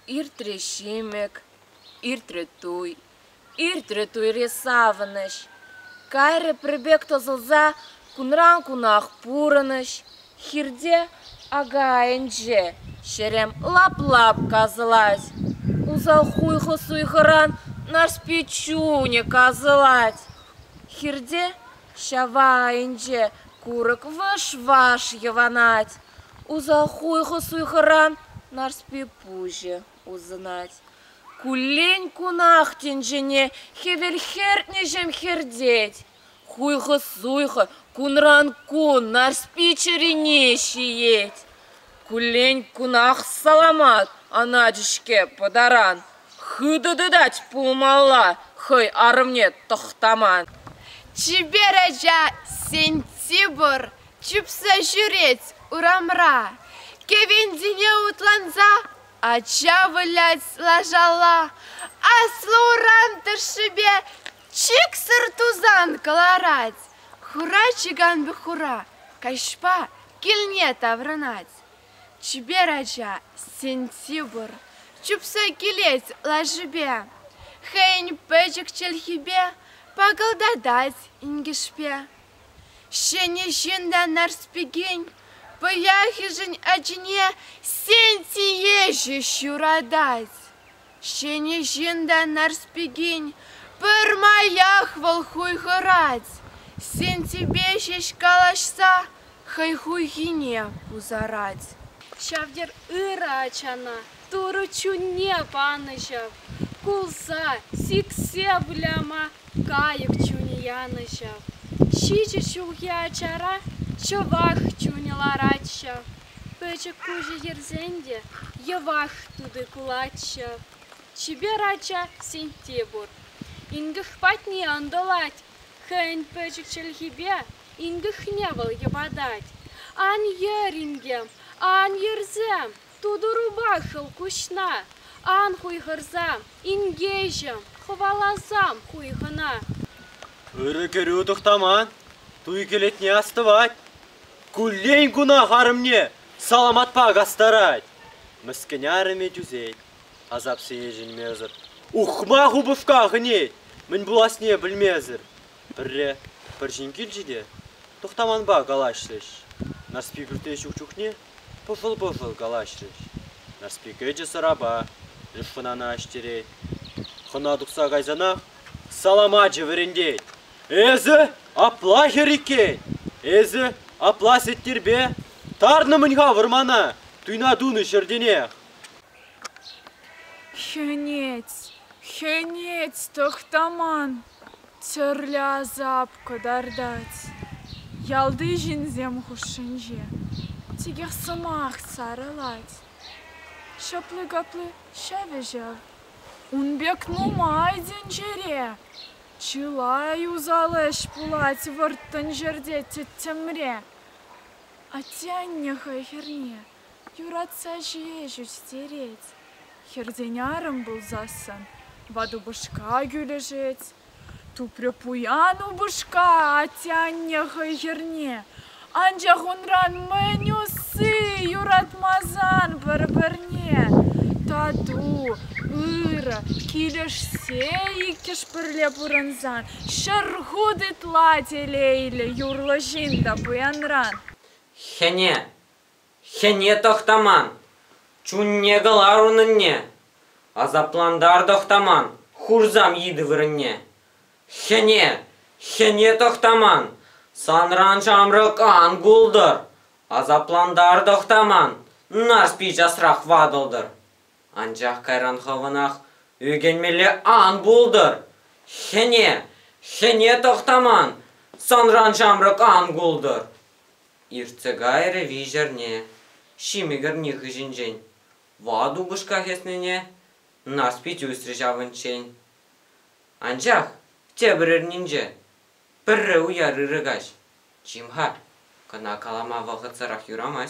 Иртрӗ ҫимӗк, иртрӗ туй, иртрӗ туйри савӑнӑҫ. Кайрӗ пӗр пек тӑсӑлса кунран кунах пурӑнӑҫ. Хирте, ака айӗнче, ҫерем лап-лап касӑлать. Усал хуйхӑ-суйхӑран Нарспи чунӗ касӑлать. Хирте, ҫава айӗнче, курӑк вӑш-ваш йӑванать. Усал хуйхӑ-суйхӑран Нарспи пуҫӗ усӑнать. Куллен-кунах тӗнчене хӗвел хӗртнӗҫем хӗртет. Хуйхӑ-суйхӑ кунран-кун Нарспи чӗрине ҫиет. Куллен-кунах саламат анать-ҫке пӑтаран. Хытӑ тытать пулмалла хӑй арӑмне Тӑхтаман. Чипер ача сентимӗр чупса ҫӳрет урамра. Кӗвентине утланса ача вылять лашалла. Аслӑ урам тӑршшӗпе чиксӗр тусан кӑларать. Хура чикан пек хура каҫпа килне таврӑнать. Чипер ача сентимӗр чупса килет лашипе. Хӑйӗн пӗчӗк чӗлхипе пакӑлтатать инкӗшпе. Ҫӗнӗ ҫын та Нарспикен пӑяхӗшӗн ачине сентиеҫӗ ҫуратать. Ҫӗнӗ ҫын та Нарспикен пӗрмаях вӑл хуйхӑрать. Сентипе ҫеҫ калаҫса хӑй хуйхине пусарать. Ҫав тер ырӑ ачана Турӑ чунне панӑ ҫав. Кулса, сиксе выляма кайӑк чунӗ янӑ ҫав. Ҫичӗ ҫулхи ачара чӑвах чунӗ ларать ҫав. Пӗчӗк куҫӗ йӗрсен те йӑваш тути кулать ҫав. Чипер ача сентти пур. Инкӗш патне ӑнтӑлать. Хӑйӗн пӗчӗк чӗлхипе инкӗшне вӑл йӑпатать. Ан йӗр, инкем, ан йӗрсем, тутӑрупа шӑл куҫна. Ан хуйхӑрсам, инкеҫӗм, хӑваласам хуйхӑна. Ырӑ кӗрӳ Тӑхтаман туй кӗлетне астӑвать. Куллен-кунах арӑмне саламатпа кастарать. Мӗскӗн арӑмӗ тӳсет, асапсене чӗнмесӗр. Ухмах упӑшка хӗнет, мӗн пуласне пӗлмесӗр. Пӗрре пӗр ҫын килчӗ те Тӑхтаманпа калаҫрӗҫ. Нарспи пӳртре ҫук чухне пӑшӑл-пӑшӑл калаҫрӗҫ. Нарспи кӗчӗ сӑрапа, леш хӑнана ӗҫтерет. Хӑна тухса кайсанах саламачӗ вӗрентет. Эсӗ апла хӗр иккен, эсӗ апла сеттерпе тарнӑ-мӗн-ха вӑрмана туйна тунӑ ҫӗртенех. Хӗнет, хӗнет Тӑхтаман, тӗрлӗ асап кӑтартать. Ялти ҫынсем хушшинче текех сӑмах сарӑлать. Ҫапли-капли ҫавӗ ҫав. Ун пек нумай тӗнчере. Чылай усал ӗҫ пулать вӑрттӑн ҫӗрте тӗттӗмре. Атте-анне хӑй хӗрне юратса ҫеҫ ӳстерет. Хӗртен арӑм пулсассӑн ват упӑшка кӳлӗшет. Тупрӗ пуян упӑшка атте-анне хӑй хӗрне. Анчах унран мӗн усси юратмасан пӗр-пӗрне? Тату, ырӑ, килӗшсе иккӗш пӗрле пурӑнсан ҫӗр хут ытла телейлӗ юрлӑ ҫын та пуянран. Хӗне, хӗне Тӑхтаман, чунне кӑлар унӑнне. Асаплантар Тӑхтаман, хурсам йытӑ вырӑнне. Хӗне, хӗне Тӑхтаман, санран ҫамрӑк ан култӑр. Асаплантар Тӑхтаман, Нарспи часрах ватӑлтӑр. Анчах кайран хӑвӑнах ӳкӗнмелле ан пултӑр. Хӗне, хӗне Тӑхтаман, санран ҫамрӑк ан култӑр. Иртсе кайрӗ виҫ эрне, ҫимӗк эрни хыҫӗнчен. Ват упӑшка хӗснине Нарспи тӳсрӗ ҫавӑнччен. Анчах тепӗр эрнинче пӗрре уяр ырӑ каҫ. Чим-ха, кӑна калама вӑхӑтсӑрах юрамасть.